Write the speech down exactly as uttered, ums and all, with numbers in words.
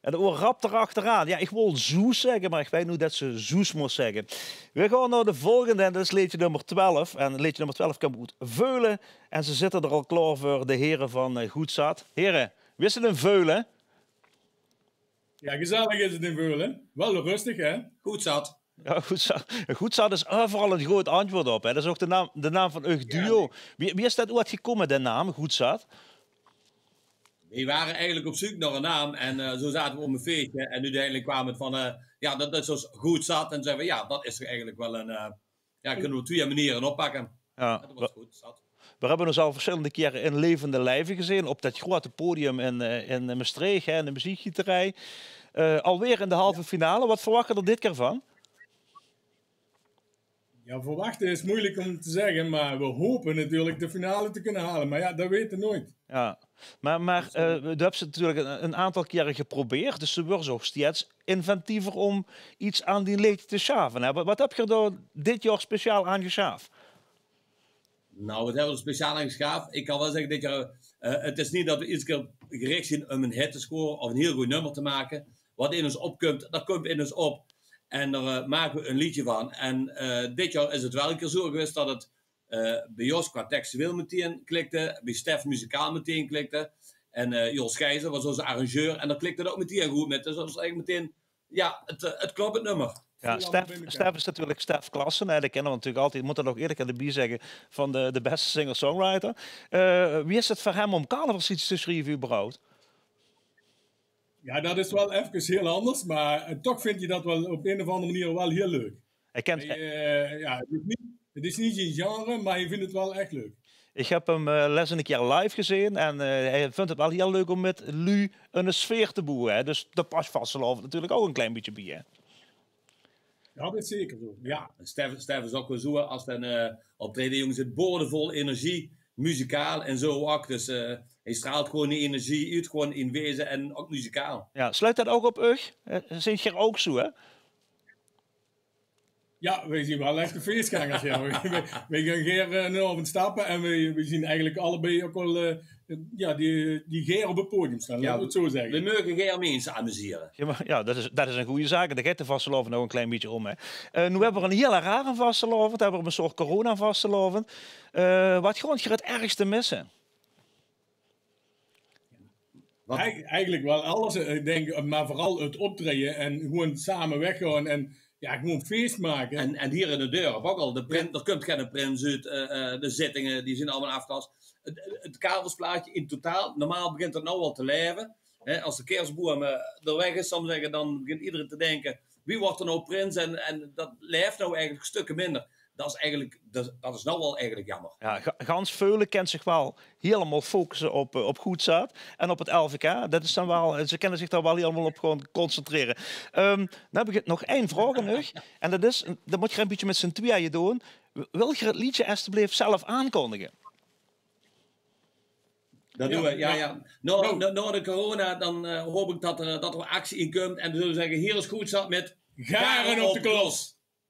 En dat woort rap d'rachteraan. Jao, ich wol Zoes zègke, mer ich weit noe det se Zoes mós zègke. Veer gaon nao de volgende en dat is leedje nummer twelf. En leedje nummer twelf kump oet Veulen. En ze zitte d'r al klaor veur, de here van, eh, Good Zat. Here, wie is 't in Veulen? Jao, gezellig is 't in Veulen. Waal röstig, hè? Good zat. Jao, Good Zat. Good Zat is euveral ein good antjwaord op, hè. Dat is ouch de naam, de naam van eur duo. Wie, wie is dat oeats gekómme, de naam Good Zat? Weej wore eigelik op zeuk nao 'ne naam en, eh, zoe zaote weej op ein feesje en oeteindelik kwaam 't van, eh, jao, dat, dat is good zat en zagte weej, jao, dat is toch eigelik waal ein, eh, jao, kinne weej op twieë maniere oppakke. Jao, dat waas good zat. Veer höbbe ós al versjillende kiere in levende lijve gezeen op dat groeate podium in, eh, in Mestreech, hè, in de Muziekgieterij. Eh, alweer in de halve finale. Wat verwachte d'r dit kier van? Jao, verwachte is meujelik óm te zègke, mer weej hope natuurlik de finale te kinne haole. Mer jao, dat weite weej noeit. Jao, mer, mer, eh, doe höbs 't natuurlik ein, ein aantal kiere geprobeerd, dus doe weurs ouch steeds inventiever óm get aan dien leedje te sjave, hè. Wat, wat höb geer dao dit jaor speciaal aan gesjaaf? Nou, wat höbbe weej speciaal aan gesjaaf? Ich kan waal zègke, dit jaor, eh, 't is neet dat weej iedere kier gerich zeen óm ein hit te score of ein hiel good nummer te make. Wat in ós opkump, dat kump in ós op. En dao, eh, make weej ein leedje van. En, eh, dit jaor is 't waal ein kier zoe gewaes dat 't, eh, beej ós qua tekstueel metein klikde, beej Stef muzikaal metein klikde. En, eh, Jos Gijzen waas ózze arrangeur. En dao klikde 't ouch metein good mit. Dus dat waas eigelik metein Jao, 't, eh, 't klop, 't nummer. Jao, Stef, Stef is natuurlik Stef Klassen, hè, dae kinne v'r natuurlik altied, mót d'r nog ierlik en d'rbie zègke, van de, de bèste singer-songwriter. Eh, wie is 't veur häöm óm carnavalsleedjes te sjrieve überhaupt? Jao, dat is waal efkes hiel anders, mer, eh, toch vindj hae dat waal op ein of anger meneer waal hiel leuk. Hae kint, eh, jao, 't is neet, 't is neet zien genre, mer hae vindj 't waal ech leuk. Ich höb häöm, eh, lèts 'ne kier live gezeen en, eh, hae vindj 't waal hiel leuk óm mit luuj 'n sfeer te boewe, hè. Dus dao pas vastelaovend natuurlik ouch 'n klein bietje bie, hè. Dat is zeker zoe, jao. En Stef, Stef is ouch waal zoe, es 'r, eh, optreje, de jóng zit boordevol energie, muzikaal en zoe ouch. Dus, eh, hae straalt gewoon die energie oet, gewoon in waeze en ouch muzikaal. Jao, sluit dat ouch op uch? Eh, zint geer ouch zoe, hè? Jao, weej zeen waal echte feesgengers, jao. Weej, weej gaon gaer, eh, 'nen aovend stappe en weej, weej zeen eigelik allebei ouch waal, eh, jao, die, die gaer op 't podium staon, laot ich 't zoe zègke. Weej moge gaer minse amusere. Jao, mer, jao, dat is, dat is 'n gooj zaak. En dao geit de vastelaovend ouch 'n klein bietje óm, hè. Eh, noe höbbe v'r 'n hiel rare vastelaovend, höbbe v'r 'n soort coronavastelaovend. Eh, wat gaot geer 't ergste misse? Wat? Eig-, eigelik waal alles. Eh, ich dink, eh, mer veural 't optraeje en gewoen same weggaon en, jao, gewoen fees make. En, en hie in 't dörp ouch al. De prins, d'r kump geine prins oet, eh, eh, de zittinge, die zeen allemaol aafgelast. 't, 't carnavalsplaetje in totaal, normaal begint 't noe al te laeve. Hè, es de kersboum, eh, d'r weg is, zal ich mer zègke, dan begint ederein te dinke: wie wuuert d'r noe prins? En, en dat laef noe eigelik stökker minder. Dat is eigelik, dat, dat is noe al eigelik jaomer. Jao, ga-, gans Veulen kint zich waal hielemaol focusse op, eh, op Good Zat en op 't L V K. Dat is dan waal, ze kinne zich dao waal hielemaol op gaon concentrere. Ehm, dan höb ich nog ein vraog aan uch. En dat is, dat mót geer ein bietje mit zien twieje doon. Wilt geer 't leedje estebleef zelf aankondige? Dat doon we, jao, jao. Nao, nao, nao de corona, dan, eh, haop ich dat d'r, dat d'r actie in kump. En dan zulle we zègke: hie is Good Zat mit Garen op de klos.